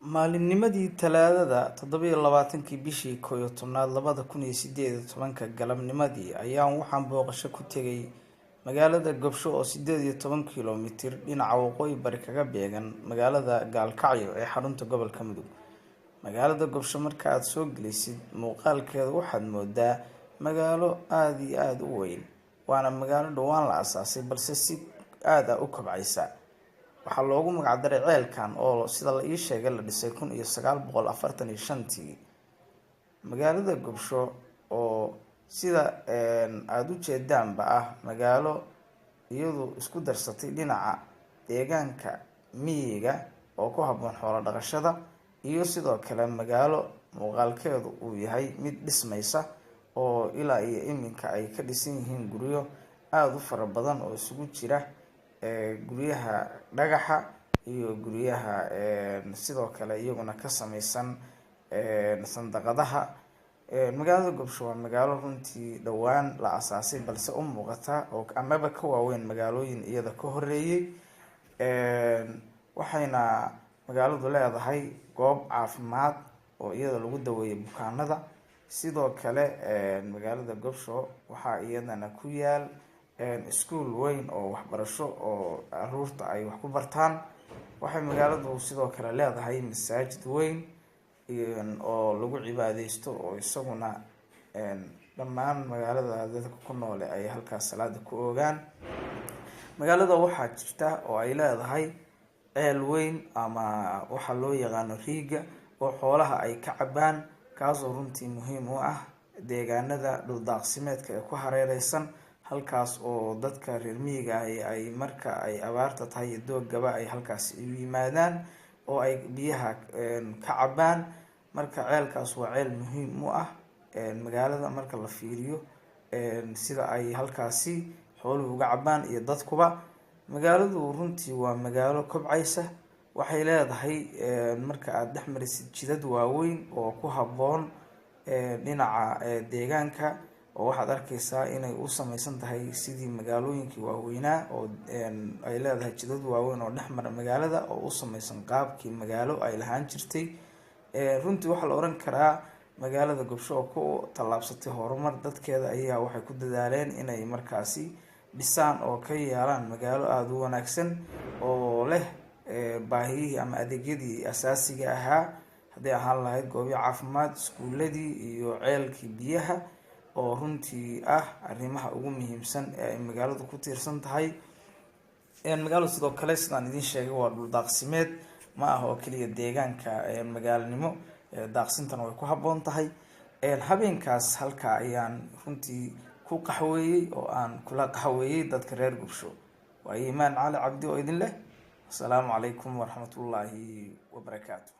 Maalinnimadii Talaadada, 27-kii bishii 11aad 2018-ka galabnimadii ayaan waxaan booqasho ku tegay magaalada Gobsho oo 18 kilomitir dhinaca waqooyi bari kaga beegan magaalada Gaalkacyo ee xarunta gobolka Mudug. Magaalada Gobsho marka aada soo gelisid muuqaalkeeda, waxaad moodaa magaalo aada iyo aada u weyn, waana magaalo dhowaan la asaasay balse si aada u kobcaysa. Waxaa loogu magacdaray ceelkan oo sida la ii sheegay la dhisay 1945-tii. Magaalada Gobsho oo sida aada u jeedaanba ah magaalo iyadu isku darsatay dhinaca deegaanka miyiga oo ku habboon xoolo dhaqashada iyo sidoo kale magaalo muuqaalkeedu uu yahay mid dhismaysa oo ilaa iyo iminka ay ka dhisan yihiin guryo aada u fara badan oo isugu jira guryaha dhagaxa iyo guryaha sidoo kale iyaguna ka sameysan sandaqadaha. Magaalada Gobsho waa magaalo runtii dhowaan la asaasay balse u muuqata oo amaba ka waaweyn magaalooyin iyada ka horeeyey. Waxayna magaaladu leedahay goob caafimaad oo iyada lagu daweeyo bukaanada. Sidoo kale magaalada Gobsho waxaa iyadana ku yaal iskuul weyn oo waxbarasho oo caruurta ay wax ku bartaan. Waxay magaaladu sidoo kale leedahay masaajid weyn oo lagu cibaadeysto oo isaguna dhammaan magaalada dadka ku noole ay halkaas salaada ku oogaan. Magaalada waxaa jirta oo ay leedahay ceel weyn ama waxaa loo yaqaano riiga oo xoolaha ay ka cabaan, kaasoo runtii muhiim u ah deegaanada dhuldaaqsimeedka ee ku hareereysan halkaas, oo dadka reer miyiga ahi ay marka ay abaarta tahay iyo doogaba ay halkaas u yimaadaan oo ay biyaha ka cabaan. Marka ceelkaas waa ceel muhiim u ah magaalada marka la fiiriyo sida ay halkaasi xooluhu uga cabaan iyo dadkuba. Magaaladu runtii waa magaalo kobcaysa. Waxay leedahay, marka aada dhex marisid, jidad waaweyn oo ku habboon dhinaca deegaanka, oo waxaad arkeysaa inay u sameysan tahay sidii magaalooyinkii waaweynaa, oo ay leedahay jidad waaweyn oo dhex mara magaalada oo u sameysan qaabkii magaalo ay lahaan jirtay. Runtii waxaa la oran karaa magaalada Gobsho oo ku tallaabsatay horumar, dadkeeda ayaa waxay ku dadaaleen inay markaasi dhisaan oo ka yeelaan magaalo aada u wanaagsan oo leh baahiyihii ama adeegyadii asaasiga ahaa, hadday ahaan lahayd goobihi caafimaad, iskuuladii iyo ceelkii biyaha, oo runtii ah arrimaha ugu muhiimsan ee ay magaaladu ku tiirsan tahay. Magaaladu sidoo kale, sidaan idiin sheegay, waa dhul daaqsimeed. Ma aha oo keliya deegaanka magaalnimo, daaqsintana way ku habboon tahay. Habeenkaas halkaa ayaan runtii ku qaxweeyey oo aan kula qaxweeyey dadka reer Gubsho. Waa Iimaan Cali Cabdi oo idin leh asalaamu calaykum waraxmatullaahi wabarakaatu.